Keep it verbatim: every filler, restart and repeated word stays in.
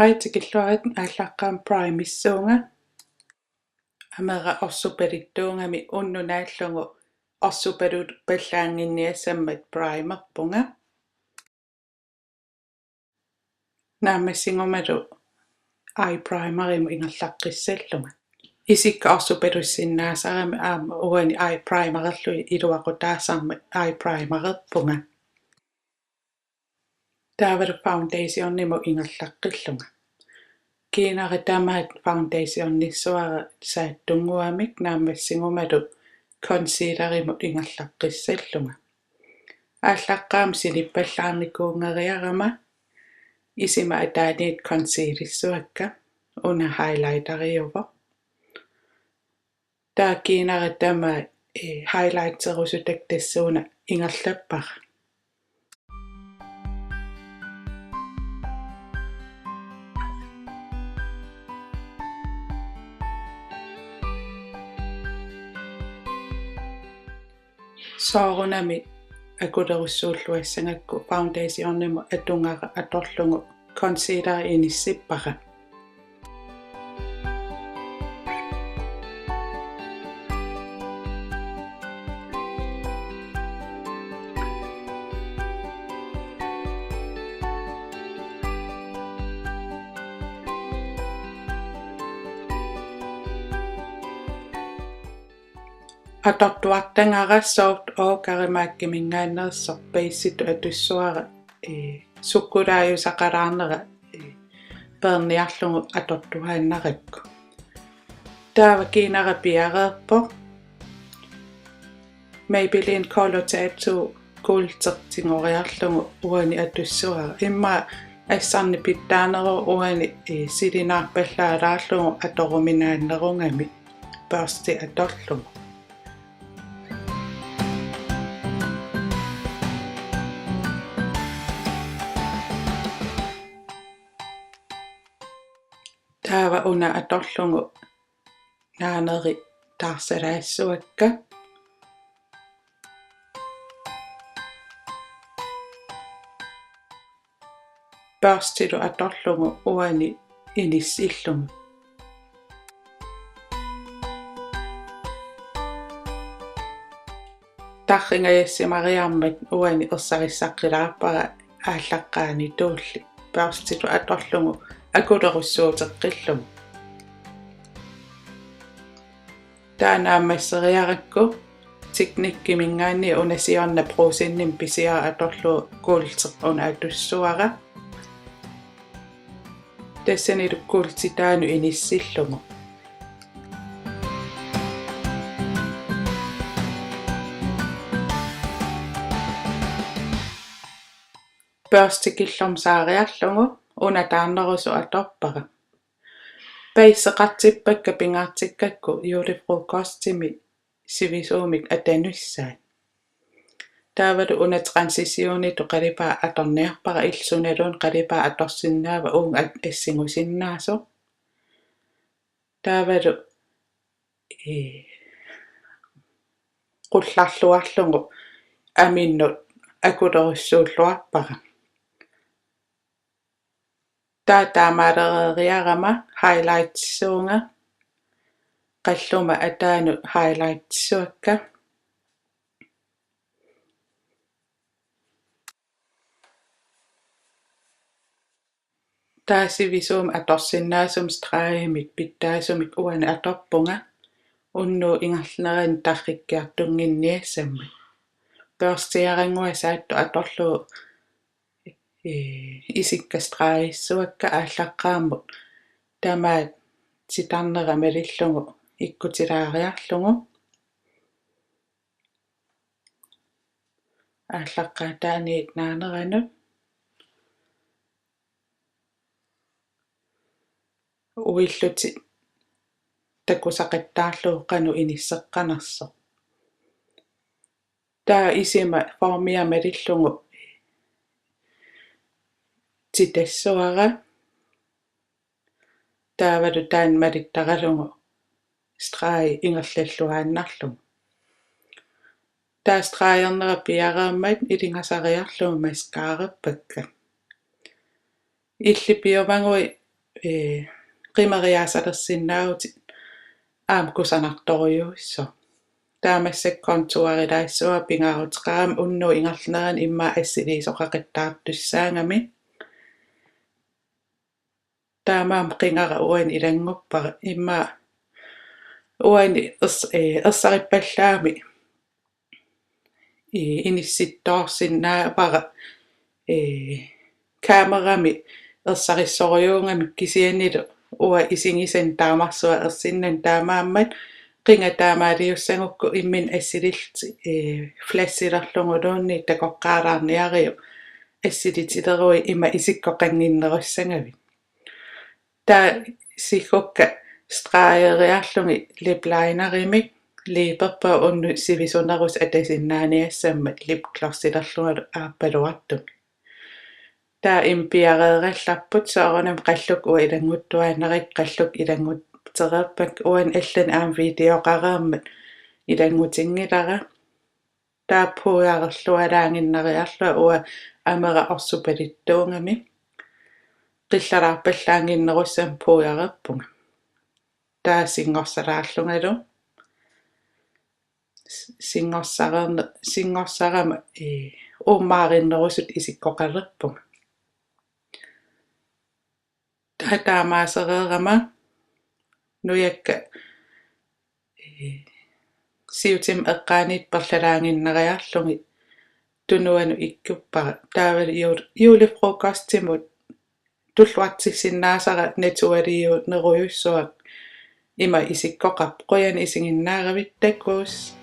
Hej, tikilluarit. Aallaqqaammut primissuunga. Amera orsupaluttuugami unnuk naallugu orsupalupallaannginniassammat primerpunga. Naammassigumalu eye primerimut ingerlaqqissallunga. Isikka orsupalussinnaasarami aamma uani eye primerillu iluaqutaasarmat eye primererpunga. Taavalu foundationimut ingerlaqqillunga. Kiinara tamaat foundationissuara saattunnguamik naammassigumalu concealerimut ingerlaqqissallunga. Aallaqqaammut silippallaarnikuunngeriarama isima ataaniit concealerissavakka, una highlighteriuvoq. Taava kiinara tamaat, eh, highlighterusutakka tassuuna ingerlappara. Soorunami akulerussuulluassagakku foundationimut atugara atorlugu concealer inissippara. Atortuartagara Soft Ochre MAC-iminngaanneersoq, basetut atussavara, ee, sukkulaajusaqalaarnera, ee, peerniarlugu atortuaannarakku. Taava kiinara piareerpoq. Maybelline Color Tattoo kuultertigoriarlugu uani atussavara. Immaqa assarneq pitsaaneruvoq uani, ee, silinaarpallaalaarlugu atoruminaannerugami børsti atorlugu. Taava una atorlugu naaneri taarsalaassavakka. Børstilu atorlugu uani inissillugu. Tarringajassimariarmat uani ersarissaqqilaarpara aallaqqaanituulli børstilu atorlugu akulerussuuteqqillugu. Taava naammasseriarakku Techniciminngaanniit una siorna Brugsenimi pisiara atorlugu kuulteq una atussavara. Tassanilu kuultitaanut inissillugu. Børsti killormut saariarlugu una taarnerusoq atorpara. Baseqartippakka pingaartikkakku julefrokostimi sivisuumik atanussaat. Taavalu una transitionitut qalipaat atorniarpara, illit sunaluunniit qalipaat atorsinnaavat uunga at-, assigusinnaasoq. Taavalu, ee, qullarluarlugu aminnut akulerussuulluarpara. Taava taamaalereeriarama highlightissavunga, qalluma ataanut highlightissavakka. Taava sivisuumik atorsinnaasumik stregimik pitsaasumik uani atorpunga, unnuup ingerlanerani tarrikkiartunnginniassammat. Børstiarannguaq saattoq atorlugu, ee, isikka stregissavakka aallaqqaammut tamaat titarnera malillugu ikkutilaariarlugu. Aallaqqaataaniit naaneranut uillutit takusaqattaarlugu qanoq inisseqqanersoq. Taava isima formia malillugu titassavara. Taavalu taanna malittaralugu stregi ingerlalluaannarlugu. Taava stregernera piareermat ilingasariarlugu mascarerpakka. Illit piumaguit ee, qimeriaasalersinnaavutit aamma kusanartorujussuuvoq. Taava massakkut kontuarilaassavara pingaaruteqarami unnuup ingerlanerani immaqa assiliisoqaqattaartussaagami. Taamaammat qingara uani ilannguppara immaqa uani ers-, ee, ersarippallaamik i-, inissittoorsinnaavara, ee, kamerami ersarissorujuugami kisiannili uanga isigisannik taamarsuaq ersinnani taamaammat qingat taamaaliussagukku imminut assilillutit, ee, flashilerluguluunniit takoqqaalaarniariuk assilitileruit ima isikkoqannginnerussagavit. Taava siggukka stregeriarlugit liplinerimik liiperpunga unnuk sivisunerusoq atasinnaaniassammat lipglossilerlungalu aappaluartumik. Taava impiareerallarput soorunami qallukkut uanga ilannguttuaannarikka, qallukkut ilanngutereerpakka, uani allani aamma videoqareermat ilanngutinngilara. Taava puiarerlualaannginneriarlunga uanga amera orsupalittuugami. Qillaraarpallaannginnerussammat puiareerpunga. Taava singorsalaarlungalu. S-, singorsareerne-, singorsarama, ee, uummaarinnerusutut isikkoqalerpunga. Taava taamaasereerama nujakka, ee, siutima eqqaaniittoq perlalaannginneriarlugit tunuanut ikkuppara. Taavalu jul-, julefrokostimut tulluartissinnaasara naturaliunerujussuaq ima isikkoqarpoq. Qujanaq isiginnaaravit, takuss.